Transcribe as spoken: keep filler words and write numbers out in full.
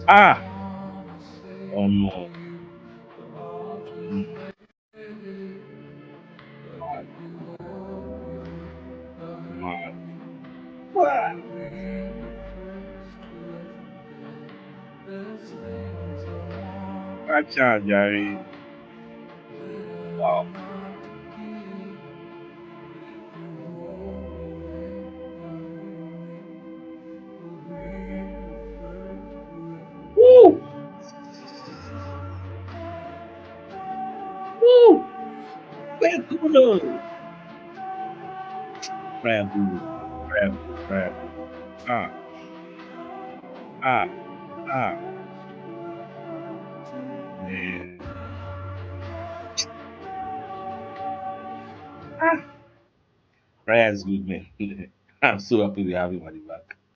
Ah! Oh no. Mm. Man. What? Catch am, jare. Wow. Woo! Woo! Wait, come on. Prayer good. Prayer good. Prayer good. Ah. Ah. Ah. Man. Ah. Prayer is good, man. I'm so happy we have him at the